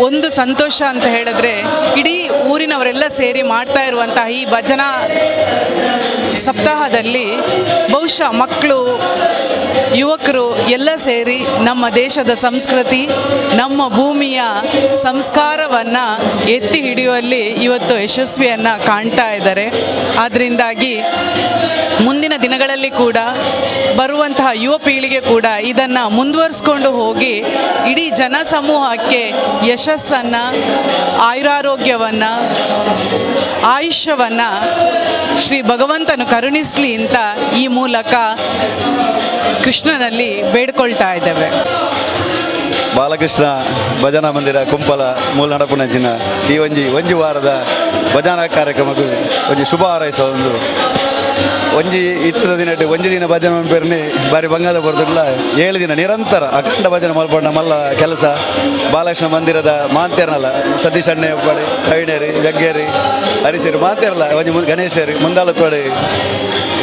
ಒಂದು ಸಂತೋಷ ಅಂತ ಹೇಳಿದ್ರೆ ಇಡೀ ಊರಿನವರೆಲ್ಲ ಸೇರಿ ಮಾಡ್ತಾ ಇರುವಂತಹ ಈ ಭಜನಾ ಸಪ್ತಾಹದಲ್ಲಿ ಬಹುಶಃ ಮಕ್ಕಳು, ಯುವಕರು ಎಲ್ಲ ಸೇರಿ ನಮ್ಮ ದೇಶದ ಸಂಸ್ಕೃತಿ, ನಮ್ಮ ಭೂಮಿಯ ಸಂಸ್ಕಾರವನ್ನು ಎತ್ತಿ ಹಿಡಿಯುವಲ್ಲಿ ಇವತ್ತು ಯಶಸ್ವಿಯನ್ನು ಕಾಣ್ತಾ ಇದ್ದಾರೆ. ಆದ್ದರಿಂದಾಗಿ ಮುಂದಿನ ದಿನಗಳಲ್ಲಿ ಕೂಡ ಬರುವಂತಹ ಯುವ ಪೀಳಿಗೆ ಕೂಡ ಇದನ್ನು ಮುಂದುವರಿಸ್ಕೊಂಡು ಹೋಗಿ ಇಡೀ ಜನ ಸಮೂಹಕ್ಕೆ ಯಶಸ್ಸನ್ನು, ಆಯುರಾರೋಗ್ಯವನ್ನು, ಆಯುಷ್ಯವನ್ನು ಶ್ರೀ ಭಗವಂತನು ಕರುಣಿಸಲಿ ಅಂತ ಈ ಮೂಲಕ ಕೃಷ್ಣನಲ್ಲಿ ಬೇಡ್ಕೊಳ್ತಾ ಇದ್ದೇವೆ. ಬಾಲಕೃಷ್ಣ ಭಜನಾ ಮಂದಿರ ಕುಂಪಲ ಮೂಲ ನಡಪುನಂಚಿನ ಈ ಒಂಜಿ ಒಂಜಿ ವಾರದ ಭಜನಾ ಕಾರ್ಯಕ್ರಮಕ್ಕೆ ಒಂಜಿ ಶುಭ ಹಾರೈಸುವ ಒಂದು. ಒಂಜಿ ಇತ್ತದ ದಿನ ಒಂಜಿ ದಿನ ಭಜನೆ ಮನ್ಪೆರ್ನಿ ಬಾರಿ ಬಂಗಾದ ಬರ್ತುಡ್ಲ 7 ದಿನ ನಿರಂತರ ಅಖಂಡ ಭಜನೆ ಮಲ್ಪೊಂಡ ಮಲ್ಲ ಕೆಲಸ. ಬಾಲಕೃಷ್ಣ ಮಂದಿರದ ಮಾಂತೇರ್ನಲ್ಲ ಸತೀಶ್ ಅಣ್ಣೆ ಪಾಡಿ, ಪ್ರವೀಣೇರಿ, ಜಗ್ಗೇರಿ, ಹರಿಸೇರಿ ಮಾತೇರಲ್ಲ ಒಂಜಿ ಗಣೇಶೇರಿ ಮುಂದಾಲತ್ವಾಡಿ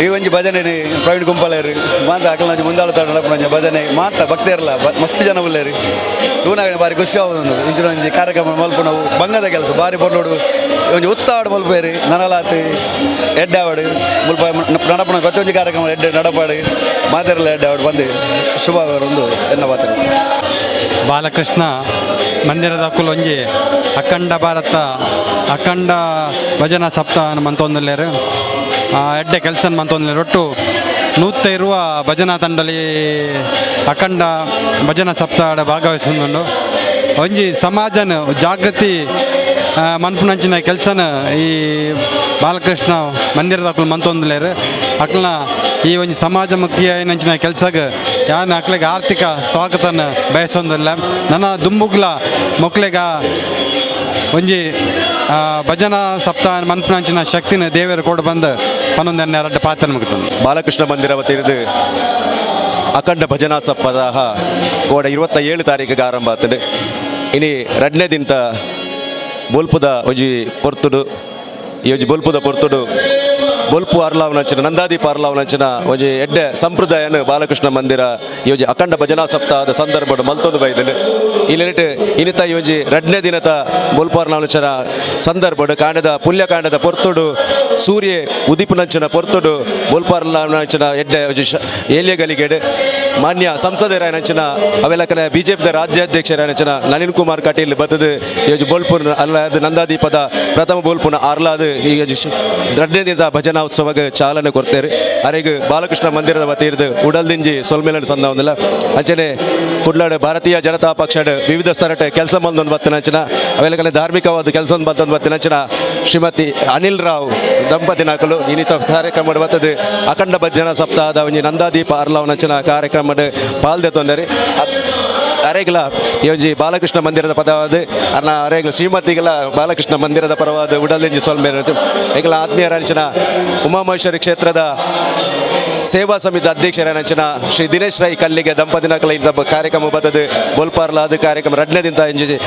ಈ ಒಂಜಿ ಭಜನೆ ಪ್ರವೀಣ್ ಕುಂಪಾಲೇರಿ ಮಾತ ಅಕಲ್ನ ಒಂಜಿ ಮುಂದಾಲತ್ವಾಡಿ ನಡಪುನ ಒಂಜಿ ಭಜನೆ ಮಾತ ಭಕ್ತೇರಲ್ಲ ಮಸ್ತ್ ಜನ ಉಲ್ಲೇರಿ. ತೂನಾಗ ಬಾರಿ ಖುಷಿ ಆವೊಂದು ಇಂಚಿನ ಒಂಜಿ ಕಾರ್ಯಕ್ರಮ ಮಲ್ಪುನವು ಬಂಗದ ಕೆಲಸ. ಬಾರಿ ಪೊರ್ಲುಡು ಒಂಜಿ ಉತ್ಸಾಹ ಮಲ್ಪೇರಿ. ನನಲಾತ್ ಎಡ್ಡೆ ಆವಡು ಮುಲ್ಪ ನಡಪುನ ಪ್ರತಿಯೊಂಜಿ ಕಾರ್ಯಕ್ರಮ ಎಡ್ಡೆ ನಡಪಾಡು ಮಾತೆರೆಲ್ಲ ಎಡ್ಡೆ ಆವಡು ಬಂದು ಶುಭ ಒಂದು ಎನ್ನ ಪಾತ್ರ. ಬಾಲಕೃಷ್ಣ ಮಂದಿರದ ಒಂಜಿ ಅಖಂಡ ಭಾರತ ಅಖಂಡ ಭಜನಾ ಸಪ್ತಾಹ ಮಂತೊಂದುಲ್ಲೆರ್. ಎಡ್ಡೆ ಕೆಲಸ ಮಂತೊಂದುಲ್ಲೆರ್. ಒಟ್ಟು ನೂತ ಇರುವ ಭಜನಾ ತಂಡಲಿ ಅಖಂಡ ಭಜನಾ ಸಪ್ತಾಹ ಭಾಗವಹಿಸೊಂದುಂಡು. ಒಂಜಿ ಸಮಾಜನ ಜಾಗೃತಿ ಮನ್ಪುನಂಚಿನ ಕೆಲಸನ ಈ ಬಾಲಕೃಷ್ಣ ಮಂದಿರದ ಅಕುಲು ಮಂತೊಂದುಲ್ಲೆರ್. ಅಕ್ಲ್ನ ಈ ಒಂಜಿ ಸಮಾಜಮುಖಿ ಆಯಿನಂಚಿನ ಕೆಲಸಗ್ ಯಾನ್ ಅಕ್ಲೆಗ್ ಆರ್ಥಿಕ ಸ್ವಾಗತನ ಬಯಸೊಂದುಲ್ಲ. ನನ ದುಂಬುಗ್ಲ ಮೊಕ್ಲೆಗ ಒಂಜಿ ಭಜನಾ ಸಪ್ತಾಹ ಮನ್ಪುನಂಚಿನ ಶಕ್ತಿನ ದೇವೆರ್ ಕೊಡು ಬಂದು ಪನೊಂದೆನ್ನ ರಡ್ಡ್ ಪಾತೆರ ಮುಗಿತುಂಡು. ಬಾಲಕೃಷ್ಣ ಮಂದಿರ ವತಿಯಿರ್ದ್ ಅಖಂಡ ಭಜನಾ ಸಪ್ತಾಹ ಕೋಡೆ 27 ತಾರೀಕಿಗೆ ಆರಂಭ ಆಗ್ತದೆ. ಇನಿ ರಡ್ನೇ ದಿನತ ಬೊಲ್ಪುದ ಒಂಜಿ ಪೊರ್ತುಡು ಈ ಒಂಜಿ ಬೊಲ್ಪುದ ಪೊರ್ತುಡು ಬೊಲ್ಪು ಅರ್ಲಾವನಂಚಿನ ನಂದಾದೀಪ ಅರ್ಲಾವನಂಚಿನ ಒಂಜಿ ಎಡ್ಡೆ ಸಂಪ್ರದಾಯನ ಬಾಲಕೃಷ್ಣ ಮಂದಿರ ಈ ಒಂಜಿ ಅಖಂಡ ಭಜನಾ ಸಪ್ತಾಹದ ಸಂದರ್ಭಡ್ ಮಲ್ತೊಂದು ಬೈದನು. ಇಲ್ಲಿಟ್ ಇನಿತ ಈ ಒಂಜಿ ರಡ್ನೇ ದಿನತ ಬೊಲ್ಪು ಅರ್ಲಾವನಂಚಿನ ಸಂದರ್ಭಡ್ ಕಾಂಡದ ಪುಲ್ಯಕಾಂಡದ ಪೊರ್ತುಡು ಸೂರ್ಯ ಉದಿಪುನಂಚಿನ ಪೊರ್ತುಡು ಬೊಲ್ಪು ಅರ್ಲಾವನಂಚಿನ ಎಡ್ಡೆ ಒಂಜಿ ಏಲ್ಯ ಗಲಿಗೆಡ್ ಮಾನ್ಯ ಸಂಸದರಾಯನಂಚಿನ ಅವೆಲ್ಲ ಕಡೆ ಬಿಜೆಪಿದ ರಾಜ್ಯಾಧ್ಯಕ್ಷರಾಯನಂಚಿನ ನಳಿನ್ ಕುಮಾರ್ ಕಟೀಲ್ ಬತ್ತದು ಈ ಒಂಜಿ ಬೊಲ್ಪುನ ಅಲ್ಲಾದ ನಂದಾದೀಪದ ಪ್ರಥಮ ಬೊಲ್ಪುನ ಅರ್ಲಾದ್ ಈ ಒಂಜಿ ರಡ್ಡನೇ ದಿನದ ಭಜನಾ ಉತ್ಸವಕ್ಕೆ ಚಾಲನೆ ಕೊಡ್ತೇವೆ. ಅರೆಗ್ ಬಾಲಕೃಷ್ಣ ಮಂದಿರದ ವತಿಯಿರ್ದ್ ಉಡಲ್ದಿಂಜಿ ಸೊಲ್ಮೆಲನ್ ಸಂದವೊಂದುಲ್ಲ. ಅಂಚನೆ ಕುಡ್ಲಾಡ್ ಭಾರತೀಯ ಜನತಾ ಪಕ್ಷಡ್ ವಿವಿಧ ಸ್ತರಟ್ ಕೆಲಸ ಮಲ್ದೊಂದು ಬತ್ತಿನಂಚಿನ ಅವೆಲ್ಲ ಕಡೆ ಧಾರ್ಮಿಕವಾದ ಕೆಲಸ ಬತ್ತೊಂದು ಬತ್ತಿನಂಚಿನ ಶ್ರೀಮತಿ ಅನಿಲ್ ರಾವ್ ದಂಪತಿನಕುಲು ಇನ್ನಿತ ಕಾರ್ಯಕ್ರಮ ಬತ್ತದು ಅಖಂಡ ಭಜನಾ ಸಪ್ತಾಹದ ಒಂಜಿ ನಂದಾದೀಪ ಅರ್ಲಾವನಂಚಿನ ಕಾರ್ಯಕ್ರಮಡ್ ಪಾಲ್ದೆತ್ತೊಂದರೆ ಅರೆಗ್ಲ ಈ ಒಂಜಿ ಬಾಲಕೃಷ್ಣ ಮಂದಿರದ ಪದವಾದ ಅರ್ನ ಅರೆಗ್ಲ ಶ್ರೀಮತಿಗಳ ಬಾಲಕೃಷ್ಣ ಮಂದಿರದ ಪರವಾದ ಉಡಲಿಂಜಿ ಸೊಲ್ಮೆ. ಎಂಕಲ ಆತ್ಮೀಯರಂಚಿನ ಉಮಾಮಹೇಶ್ವರಿ ಕ್ಷೇತ್ರದ ಸೇವಾ ಸಮಿತಿ ಅಧ್ಯಕ್ಷರಾನಂಚಿನ ಶ್ರೀ ದಿನೇಶ್ ರೈ ಕಲ್ಲಿಗೆ ದಂಪತಿನಕಲ ಇಂಥ ಕಾರ್ಯಕ್ರಮ ಬತ್ತದು ಬೋಲ್ಪಾರ್ಲಾದ ಕಾರ್ಯಕ್ರಮ ರಡ್ನೇ ದಿನ ಇಂಜಿ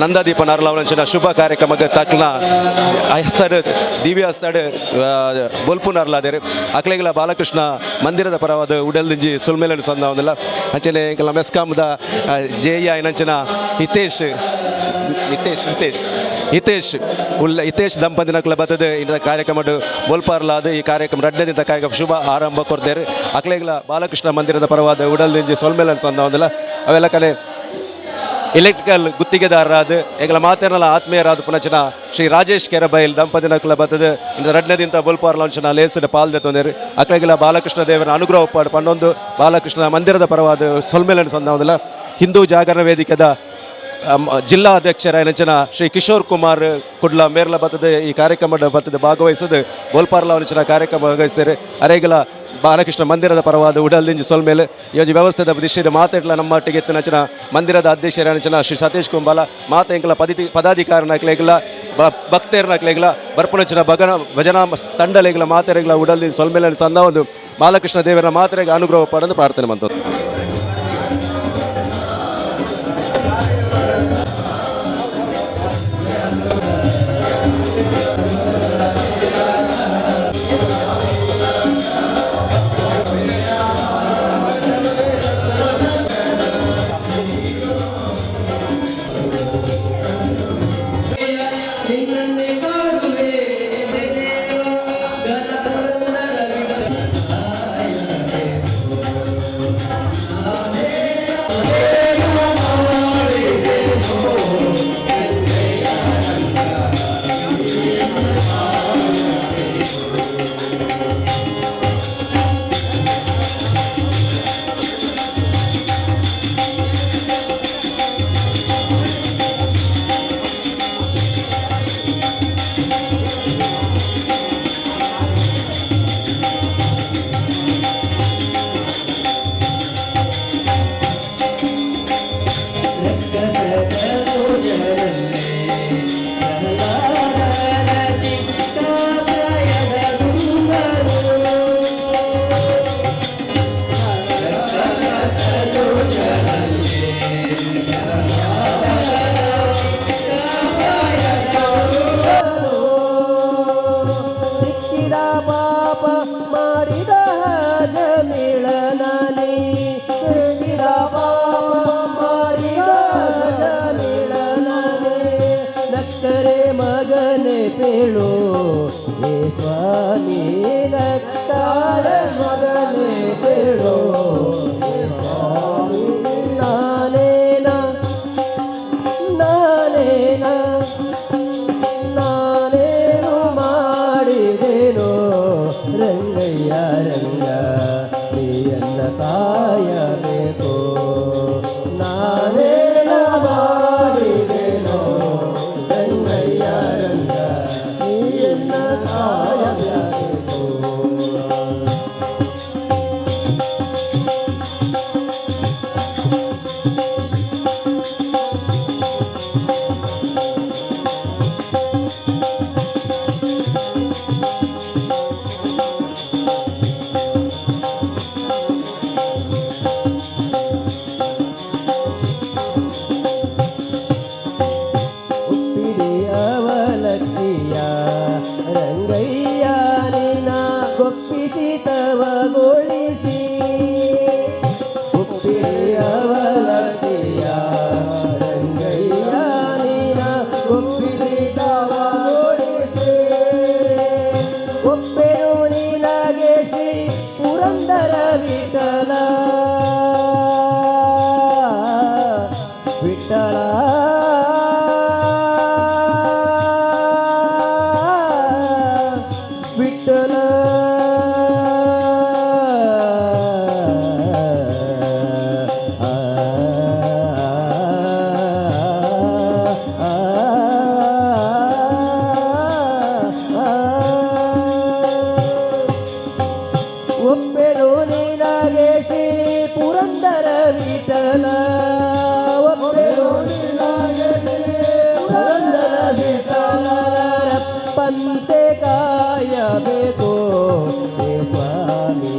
ನಂದಾದೀಪ ನರ್ಲಾವನಂಚಿನ ಶುಭ ಕಾರ್ಯಕ್ರಮಕ್ಕೆ ತಕ್ಲ ಹಸ್ತಡ್ ದಿವ್ಯ ಹಸ್ತಡ್ ಬೊಲ್ಪು ನರ್ಲಾದೇರು. ಅಕ್ಲೆಗಳ ಬಾಲಕೃಷ್ಣ ಮಂದಿರದ ಪರವಾದ ಉಡಲ್ದಿಂಜಿ ಸುಲ್ಮೇಲನ್ ಸಂದವೊಂದುಲ್ಲ. ಅಂಚನೆ ಎಂಕಲ್ನ ಮೆಸ್ಕಾಂದ ಜೆ ಇ ನಂಚಿನ ಹಿತೇಶ್ ಹಿತೇಶ್ ಹಿತೇಶ್ ಹಿತೇಶ್ ಉಲ್ಲ ಹಿತೇಶ್ ದಂಪತಿನಕುಲ ಬತ್ತದು ಇಂಥ ಕಾರ್ಯಕ್ರಮ ಬೋಲ್ಪಾರ್ಲಾದ ಈ ಕಾರ್ಯಕ್ರಮ ರಡ್ಡನೇ ದಿನದ ಕಾರ್ಯಕ್ರಮ ಶುಭ ಆರಂಭ ಕೊರ್ದೇರು. ಅಕ್ಲೆಗಳ ಬಾಲಕೃಷ್ಣ ಮಂದಿರದ ಪರವಾದ ಉಡಲ್ದಿಂಜಿ ಸೊಲ್ಮೆಲನ್ ಸಂದವೊಂದುಲ್ಲ. ಅವೆಲ್ಲ ಕಲೆ ಎಲೆಕ್ಟ್ರಿಕಲ್ ಗುತ್ತಿಗೆದಾರರಾದ ಎಂಕಲ ಮಾತೆರ್ನಲ ಆತ್ಮೀಯರಾದ ಪುನಚನ ಶ್ರೀ ರಾಜೇಶ್ ಕೆರಬೈಲ್ ದಂಪತಿನಕುಲ ಬತ್ತದು ಇಂದ ರಡ್ನೇ ದಿನದ ಬೋಲ್ಪಾರ್ ಲಾಂಛನ ಲೇಸಿನ ಪಾಲ್ ದೆತ್ತೊಂದೇರು. ಅಕ್ಲೆಗಳ ಬಾಲಕೃಷ್ಣ ದೇವರ ಅನುಗ್ರಹ ಒಪ್ಪಾಡು ಪನ್ನೊಂದು ಬಾಲಕೃಷ್ಣ ಮಂದಿರದ ಪರವಾದ ಸೊಲ್ಮೆಲನ್ ಸಂದವೊಂದುಲ್ಲ. ಹಿಂದೂ ಜಾಗರಣ ವೇದಿಕೆದ ಜಿಲ್ಲಾ ಅಧ್ಯಕ್ಷರಾಯನಂಚಿನ ಶ್ರೀ ಕಿಶೋರ್ ಕುಮಾರ್ ಕುಡ್ಲ ಮೇರ್ಲ ಬತ್ತದ ಈ ಕಾರ್ಯಕ್ರಮದ ಬತ್ತದ ಭಾಗವಹಿಸದು ಬೋಲ್ಪಾರ್ಲಾವನಂಚಿನ ಕಾರ್ಯಕ್ರಮ ಭಾಗವಹಿಸ್ತಾರೆ. ಅರೇಗಲ ಬಾಲಕೃಷ್ಣ ಮಂದಿರದ ಪರವಾದ ಉಡಲ್ದಿಂಜಿ ಸೊಲ್ಮೇಲೆ. ಈ ಒಂಜಿ ವ್ಯವಸ್ಥೆದ ದಿಶೆಡ್ ಮಾತೆಟ್ಲ ನಮ್ಮ ಒಟ್ಟಿಗೆ ಎತ್ತಿನಂಚಿನ ಮಂದಿರದ ಅಧ್ಯಕ್ಷರಾಯನಂಚಿನ ಶ್ರೀ ಸತೀಶ್ ಕುಂಬಾಲ ಮಾತ ಎಂಕಲ ಪದಾಧಿಕಾರನಕ್ಲೆಗ್ಲ ಭಕ್ತೇರ್ನಕ್ಲೆಗ್ಲ ಬರ್ಪುನಂಚಿನ ಭಜನಾ ತಂಡಲೆಗ್ಲ ಮಾತೆರೆಗ್ಲ ಉಡಲ್ದಿಂಜಿ ಸೊಲ್ಮೇಲೆ ಸಂದ ಒಂದು ಬಾಲಕೃಷ್ಣ ದೇವರ ಮಾತೆರೆಗೆ ಅನುಗ್ರಹ ಪಡೆದು ಪ್ರಾರ್ಥನೆ ಮಂತದ್ದು. ನಿನ್ನನ್ನೇ ಕಾಡುವೆ. ಒಪ್ಪಿರಿ ಅವಲಕ್ಕಿಯ ರಂಗಯ್ಯ ನೀನ ಒಪ್ಪಿರಿ ತಾವಾಗೋಡಿಸೆ ಒಪ್ಪೆನು ನೀನಾಗೆ ಶ್ರೀ ಪುರಂದರ ವಿಠಲ ವಿಠಲ ವಿಠಲ ಒಪ್ಪೆನು ನೀನಾಗೆ ಶ್ರೀ ಪುರಂದರ ವಿಠಲ ಒಪ್ಪೆನು ನೀನಾಗೆ ಶ್ರೀ ಪುರಂದರ ವಿಠಲ ರಪ್ಪಂತೆ ಕಾಯಬೇಕು ಹೇ ಸ್ವಾಮಿ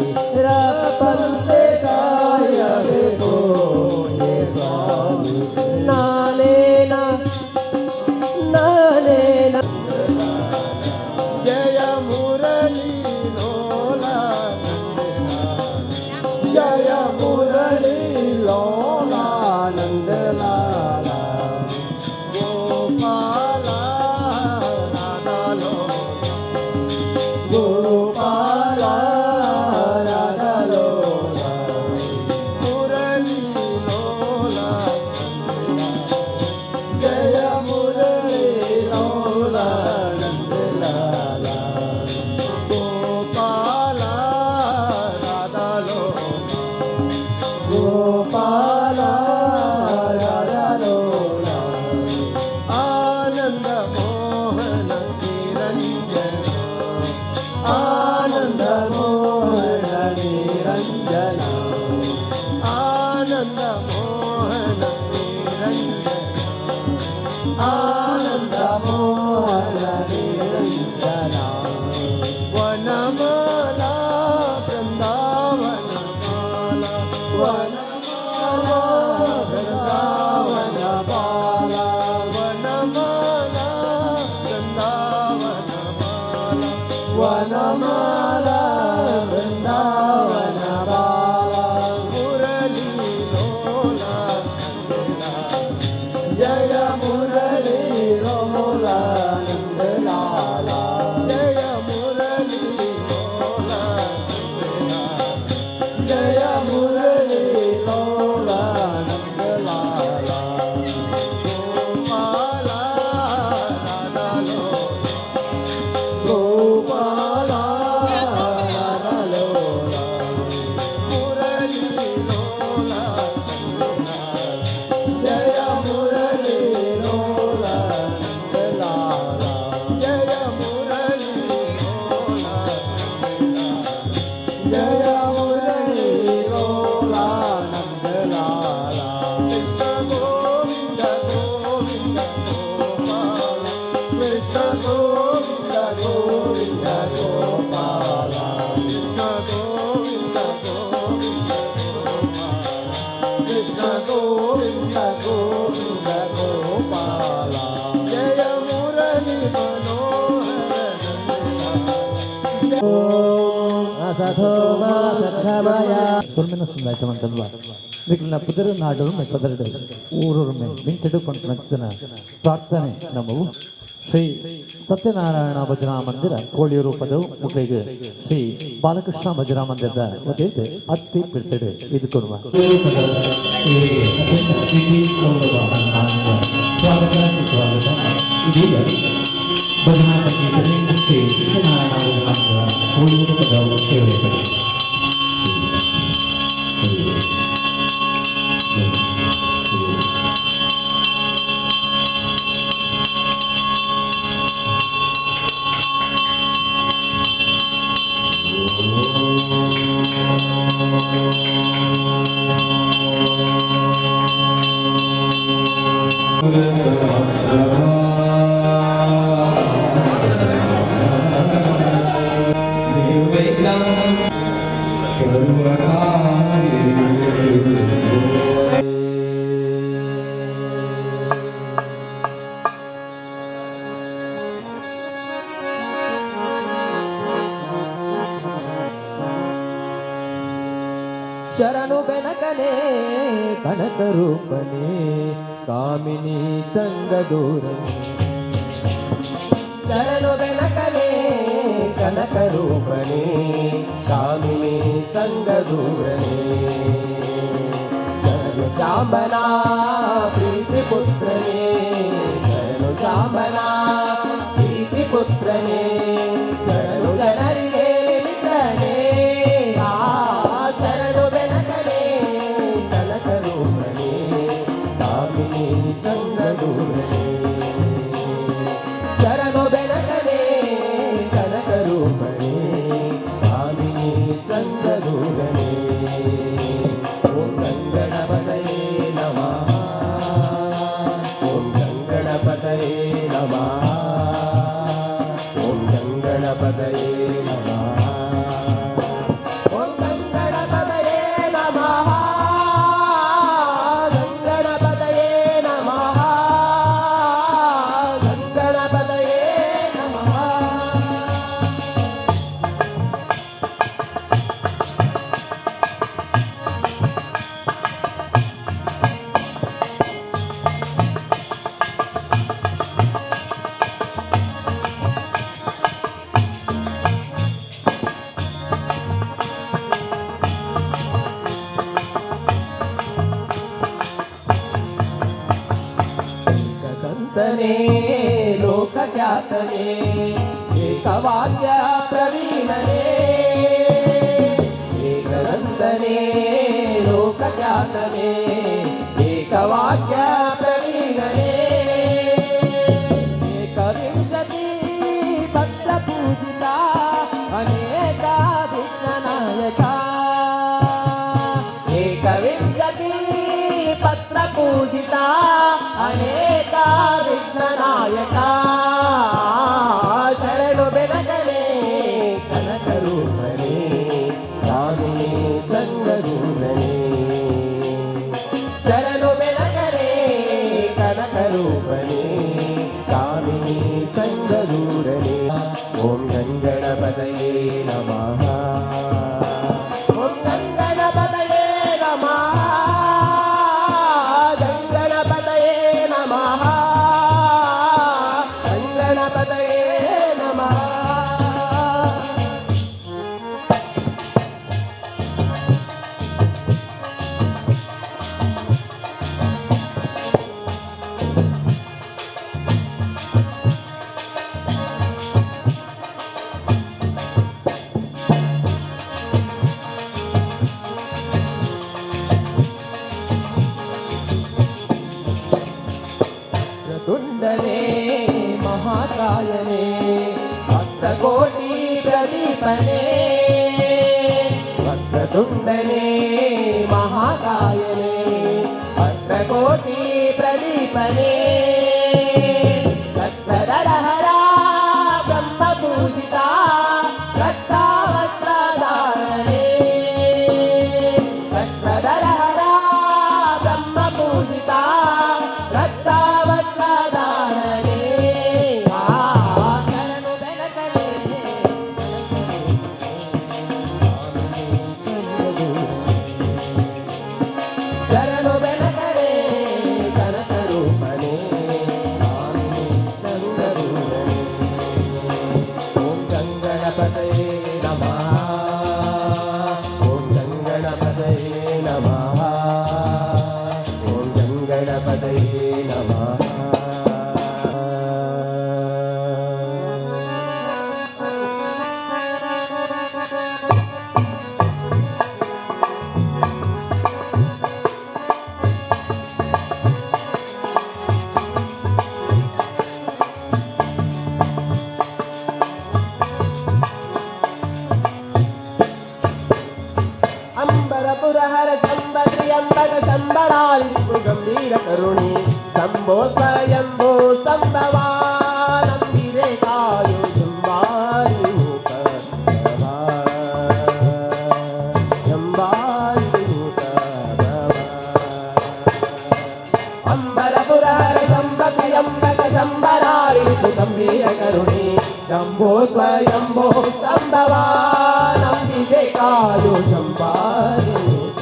ರಪ್ಪಂತೆ ಕಾಯಬೇಕು ಹೇ ಸ್ವಾಮಿ ನಾನೇನ ನಾನೇನ ಜಯ ಮುರಳಿ ಲೋಲ ಜಯ ಮುರಳಿ ಲೋಲ ನಂದಲಾಲ ಗೋಪಾಲ ರಾಧಾ ಲೋಲ ಗೋಪಾಲ ರಾಧಾ ಲೋಲ ಮುರಳಿ ಲೋಲ ಜಯ ಮುರಳಿ ಲೋಲ ನಂದಲಾಲ ಗೋಪಾಲ ರಾಧಾ ಲೋಲ ಗೋಪಾಲ ರಾಧಾ ಲೋಲ ಆನಂದ ಮೋಹನ ನಿರಂಜನ ಆನಂದ ಮೋಹನ ನಿರಂಜನ ಆನಂದ ಮೋಹನ ನಿರಂಜನ ಆನಂದ ಮೋಹನ ನಿರಂಜನ ವನಮಾಲಾ ಬೃಂದಾವನ ಮಾಲಾ ವನಮಾಲಾ ಬೃಂದಾವನ ಬಾಲ ವನಮಾಲಾ ಬೃಂದಾವನ ಮಾಲಾ ವನಮಾಲಾ ಬೃಂದಾವನ ಬಾಲ ಮುರಳಿ ಲೋಲ ಜಯ ಮುರಳಿ ಲೋಲ ನಂದಲಾಲ ಜಯ ಮುರಳಿ ಲೋಲ ಜಯ ಮುರಳಿ ಲೋಲ ನಂದಲಾಲ ಗೋಪಾಲ ರಾಧಾ ಲೋಲ ಗೋಪಾಲ ರಾಧಾ ಲೋಲ ಮುರಳಿ ಲೋಲ ಜಯ ಮುರಳಿ ಲೋಲ ನಂದಲಾಲ ಜಯ ಮುರಳಿ ಲೋಲ ಜಯ ಮುರಳಿ ಲೋಲ ನಂದಲಾಲ ಕೃಷ್ಣ ಗೋವಿಂದ ಗೋವಿಂದ ಗೋಪಾಲ ಕೃಷ್ಣ ಗೋವಿಂದ ಗೋವಿಂದ ಗೋಪಾಲ ಕೃಷ್ಣ ಗೋವಿಂದ ಗೋವಿಂದ ಗೋಪಾಲ ಕೃಷ್ಣ ಗೋವಿಂದ ಗೋವಿಂದ ಗೋಪಾಲ ಜಯ ಮುರಳಿ ಮನೋಹರ ಅಸತೋ ಮಾ ಸದ್ಗಮಯ ಸೊಲ್ಮೆನ ಸಂದಾಯ್ತವಂತಲ್ವಾ ನಿಖಿಲ್ನ ಪುದರ ನಾಡೊರ್ಮೆ ಪದರಡು ಊರೊರ್ಮೆ ಮಿಂಚಡು ಕೊಂಟನಂಚಿನ ಪ್ರಾರ್ಥನೆ ನಮ್ಮವು ಶ್ರೀ ಸತ್ಯನಾರಾಯಣ ಭಜನಾ ಮಂದಿರ ಕೋಳಿಯೂರು ಪದವು ಮುಕ್ಳಿಗೆ ಶ್ರೀ ಬಾಲಕೃಷ್ಣ ಭಜನಾ ಮಂದಿರದ ವತಿಯಿಂದ ಅತ್ತಿ ಪಿರ್ತಡು ಇದು ಕೊಡುವ ಸ್ವಾಗತ ಸುಸ್ವಾಗತ. ಇದೀಗ ಭಜನಾ ಸಂಗೀತದಲ್ಲಿ ಶ್ರೀ ಸತ್ಯನಾರಾಯಣ ಭಜನಾ ಮಂದಿರ ಕೋಳಿಯೂರು ಪದವು ಸೇವೆ. ಕನಕರೂಪನೇ ಕಾಮಿನಿ ಸಂಗದೂರನೇ. ಶರಣು ಬೆನಕನೇ ಕನಕರೂಪನೇ ಕಾಮಿನಿ ಸಂಗದೂರನೇ. ಶರಣು ಶಾಂಬನ ಪ್ರೀತಿ ಪುತ್ರನೇ, ಶರಣು ಶಾಂಬನ ಪ್ರೀತಿ ಪುತ್ರನೇ, ಶರಣು ಜನರಿಗೆ ಮಿತ್ರನೇ. ಆ ಶರಣು ಬೆನಕನೇ ಕನಕರೂಪನೇ ಕಾಮಿನಿ ಸಂಗದೂರನೇ. ಶರಣು ಬೆನಕನೇ ಕನಕರೂಪಣೇ ಕಾಮಿನಿ ಸಂಗದೂರನೇ. ಓಂ ಗಂಗಣಪತಯೇ ನಮಃ, ಓಂ ಗಂಗಣಪತಯೇ ನಮಃ, ಓಂ ಗಂಗಣಪತಯೇ ನಮಃ, ಓಂ ಗಂಗಣಪತಯೇ ನಮಃ, ಗಂಗಣಪತಯೇ ನಮಃ, ಗಂಗಣಪತಯೇ ನಮಃ. ಏಕದಂತನೇ ಲೋಕಖ್ಯಾತನೇ ಏಕವಾಕ್ಯ ಪ್ರವೀಣನೇ. ಏಕದಂತನೇ ಲೋಕಖ್ಯಾತನೇ ಏಕವಾಕ್ಯ ಪ್ರವೀಣನೇ. ಏಕವಿಂಶತಿ ಪತ್ರ ಪೂಜಿತ ಅನೇಕ ವಿಘ್ನನಾಯಕ. ಏಕವಿಂಶತಿ ಪತ್ರ ಪೂಜಿತ ಅನೇಕ ವಿಘ್ನನಾಯಕ. ಶರಣು ಬೆನಕನೇ ಕನಕರೂಪನೇ ಕಾಮಿನಿ ಸಂಗದೂರನೇ. ಶರಣು ಬೆನಕನೇ ಕನಕರೂಪನೇ ಕಾಮಿನಿ ಸಂಗದೂರನೇ. ಓಂ ಗಂಗಣಪತಯೇ ನಮಃ, ಓಂ ಗಂಗಣಪತಯೇ ನಮಃ, ಗಂಗಣಪತಯೇ ನಮಃ, ಗಂಗಣಪತಯೇ ನಮಃ. ತುಂಡನೆ ಮಹಾಕಾಯನೇ ಭಕ್ತಕೋಟಿ ಪ್ರದೀಪನೇ. ವಕ್ರತುಂಡನೆ ಮಹಾಕಾಯನೇ ಭಕ್ತಕೋಟಿ ಪ್ರದೀಪನೇ. ರಕ್ತದರಹರ ಬ್ರಹ್ಮ ಪೂಜಿತ ರಕ್ತಾವಸ್ತ್ರಧಾರಣೆ. ರಕ್ತದರಹರ ಬ್ರಹ್ಮ ಪೂಜಿತ ರಕ್ತಾವಸ್ತ್ರಧಾರಣೆ. ಆ ಶರಣು ಬೆನಕನೇ ಶರಣು ಬೆನಕನೇ ಕನಕರೂಪನೇ ಕಾಮಿನಿ ಸಂಗರೂಪನೇ. ಓಂ ಗಂಗಣಪತಯೇ ನಮಃ, ಓಂ ಗಂಗಣಪತಯೇ ನಮಃ, ಓಂ ಗಂಗಣಪತಯೇ ನಮಃ. ಅಂಬರ ಪುರಹರ ಶಂಭ ತ್ರಿಯಂಬಕ ಶಂಬರಾರಿಪು ಗಂಭೀರ ಕರುಣಿ ಶಂಭೋ ಸ್ವಯಂಭೋ ಸಂಭವಾ ನಂಬಿರೆ ಕಾಯು ಜಂಬಾರಿ ಮೂಕ ಜಂಬಾರಿ ಮೂಕ. ಅಂಬರ ಪುರಹರ ಶಂಭ ತ್ರಿಯಂಬಕ ಶಂಬರಾರಿಪು ಗಂಭೀರ ಕರುಣಿ ಶಂಭೋ ಸ್ವಯಂಭೋ ಸಂಭವಾ ನಂಬಿದೆ ಕಾಯು ಜಂಬಾರಿ ಮೂಕ.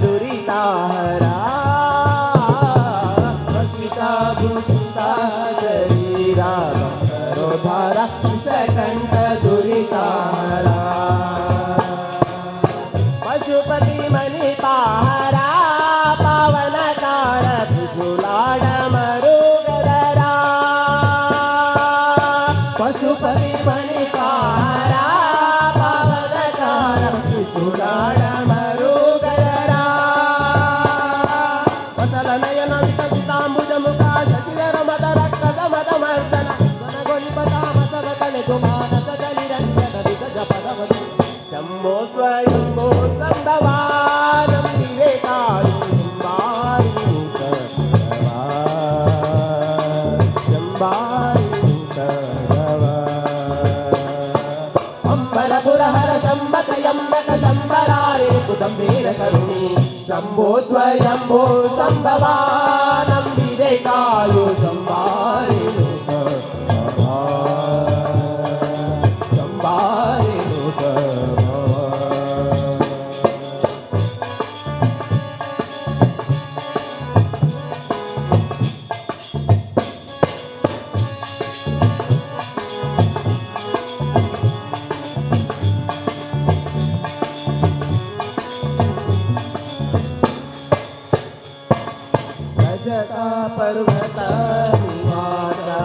दुरिताहरा वसिता भूषिता शरीरा करोधारा विषकण्ठ दुरिताहरा पशुपति मणिपाहरा पावनकार त्रिशूलाड मरुगदरा पशुपति मणिपाहरा पावनकार त्रिशूलाड मरुगदरा वसल नयन विकसिताम्बुजमुखा शशिधर मदर कद मद मर्दन वनगोलिपतामसव कलितु मानस कलिरञ्जन विगज पदवधु शम्भो स्वयम्भो सम्भवानं विवेकायु अंबरपुरहर शम्भकयम्बक शम्बरारे कुटुम्बीर करुणी शम्भो स्वयम्भो सम्भवानं विवेकायु संवारि संवारि रजता पर्वत निवासा।